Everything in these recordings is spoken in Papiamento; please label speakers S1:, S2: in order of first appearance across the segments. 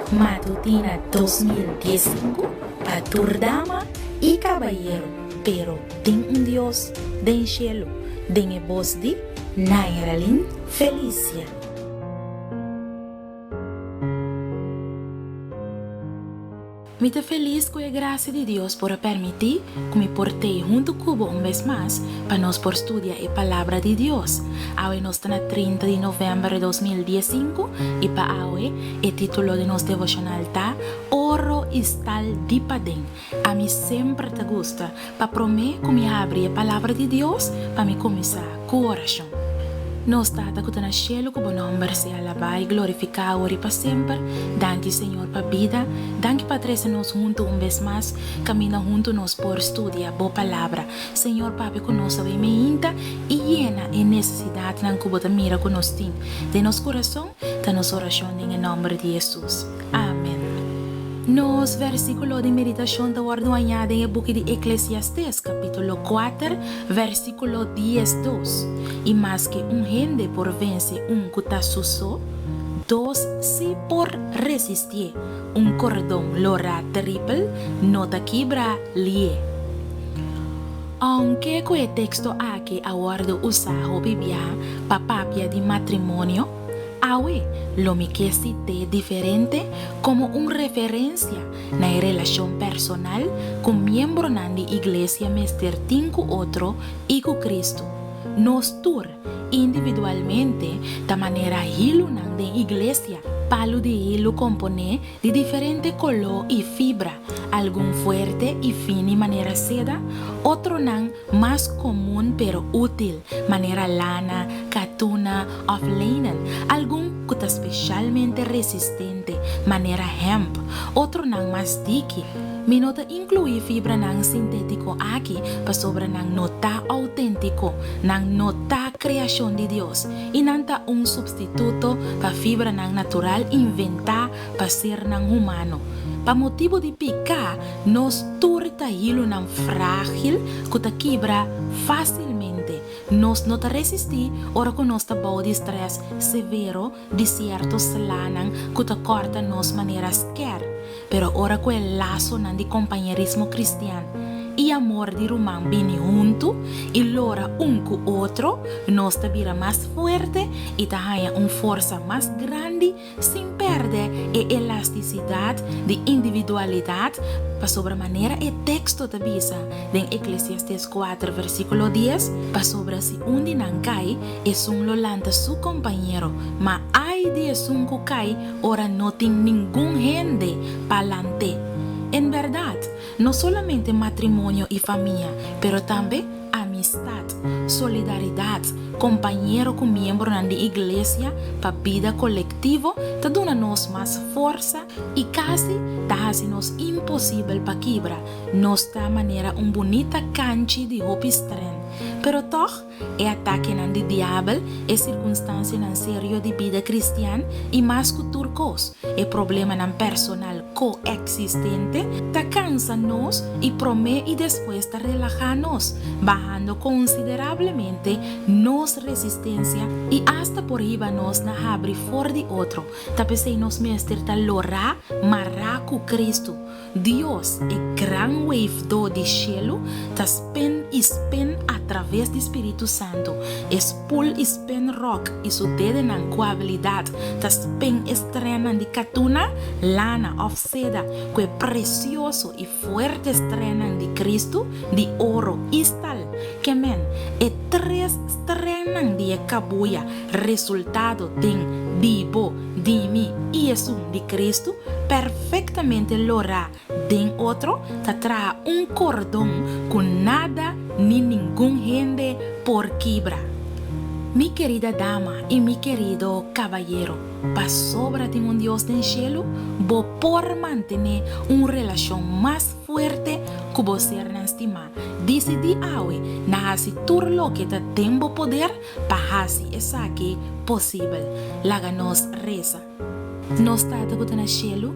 S1: Matutina 2015 pa tur dama i kabayero, pero tin un Dios den shelu, den e bos di Nairalyn Felicia. Mi ta felis ku e grasia di Dios por a permití ku mi por tei huntu ku bo un bes mas pa nos por studia e Palabra di Dios. Awe nos ta na 30 di novèmber 2015 i pa awe e título di nos devoshonal ta Oro i Stal di Paden. Ami semper ta gusta pa promé ku mi habri e Palabra di Dios pa mi kuminsá ku orashon. Nos Tata ku ta na shelu ku bo nòmber sea alabá i glorifiká awor i pa semper. Danki Señor pa bida, danki pa trese nos huntu un bes mas kaminda huntu nos por studia bo Palabra. Señor papia ku nos awe meinta i yena e nesesidatnan ku bo ta mira ku nos tin den nos kurason, ta nos orashon den e nòmber di Hesus. Amen. Nos versíkulo di meditashon ta wòrdu hañá den e buki di Eklesiastés, kapítulo kuater, versíkulo 12. I maske un hende por vense un ku ta su so, dos sí por resistié. Un kordon lorá tripel no ta kibra lié. Ounke ku e teksto aki a wòrdu usá hopi bia pa papia di matrimonio, Awe lo mi ke sit'é diferente komo un referensia na e relashon personal ku miembronan di Iglesia mester tin ku otro i ku Kristu. Nos tur, individualmente, ta manera hilunan den Iglesia, palu di hilu komponé di diferente koló i fibra, algun fuerte i fini manera seda, otronan mas komun pero útil, manera lana, katuna òf lenen, algun ku ta speshalmente resistente, manera hèmp, otronan mas diki. Mi no ta inkluí fibranan sintétiko aki pasobra nan no ta outéntiko, nan no ta kreashon di Dios i nan ta un supstituto pa fibranan natural inventá pa sernan humano. Pa motibu di piká, nos tur ta hilunan frágil ku ta kibra fásilmente. Nos no ta resistí ora ku nos ta bou di strès severo di sierto slanan ku ta kòrta nos manera skèr. Pero ora ku e lasonan di kompañerismo kristian i amor di ruman bini huntu i lora un ku otro, nos ta bira mas fuerte i ta haña un forsa mas grandi sin pèrdè e elastisidat di individualidat, pasobra manera e teksto ta bisa den Eklesiastes kuater versíkulo dies, Pasobra si un di nan kai, esun lo lanta su kompañero, ma ai di esun ku kai ora no tin ningun hende pa lant'é. En bèrdat, no solamente matrimonio i famia, pero tambe amistat, solidaridat, kompañero ku miembronan di iglesia pa bida kolektivo ta duna nos mas forsa i kasi ta hasi nos imposibel pa kibra. Nos ta manera un bunita kanchi di hopi stren. Pero tòg, e atakenan di diabel, e sirkunstansianan serio di bida kristian i mas ku tur kos, e problemanan personal koeksistente, ta kansa nos i promé i despues ta relahá nos, bahando konsiderablemente nos resistensia i asta por hiba nos na habri for di otro. Ta p'esei nos mester ta lorá mará ku Kristu. Dios, e gran Weefdó di shelu, ta spen i spen atraves di Spiritu Santu. E spul i spen ròk i su dedenan ku abilidat ta spen e strènnan di katuna, lana òf seda ku e presioso i fuerte strènnan di Kristu di oro i stal. Ke men, e tres strènnan di e kabuya resultado den di bo, di mi i esun di Kristu perfektamente lorá den otro ta traha un kordon ku nada ni ningun hende por kibra. Mi kerida dama i mi kerido kabayero, pasobra tin un Dios den shelu, bo por mantené un relashon mas fuerte ku bo sernan stimá. Disidí awe na hasi tur loke ta den bo poder Pa hasi esaki posibel, laga nos resa. Nos Tata ku ta na shelu,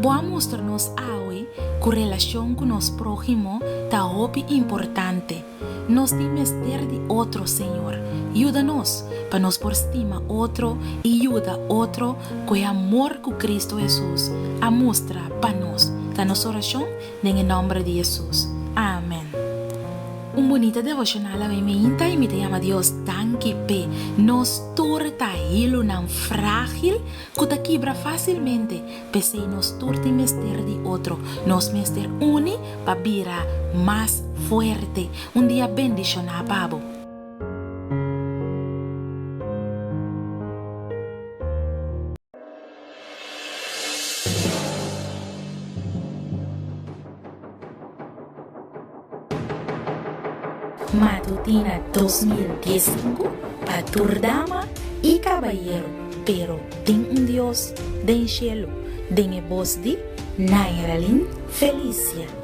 S1: Bo a mustra nos awe ku relashon ku nos próhimo ta hopi importante. Nos tin mester di otro, Señor. Yuda nos pa nos por stima otro i yuda otro ku e amor ku Kristu Hesus a mustra pa nos. Ta nos orashon den e nòmber di Hesus. Amen. Un bunita devoshonal awe meinta i mi ta yama Dios danki p'e. Nos tur ta hilunan frágil ku ta kibra fásilmente. P'esei nos tur tin mester di otro. Nos mester uni pa bira mas fuerte. Un dia bendishoná pa bo. Matutina 2015 pa tur dama i kabayero, pero tin un Dios den shelu, den e bos di Nairalyn Felicia.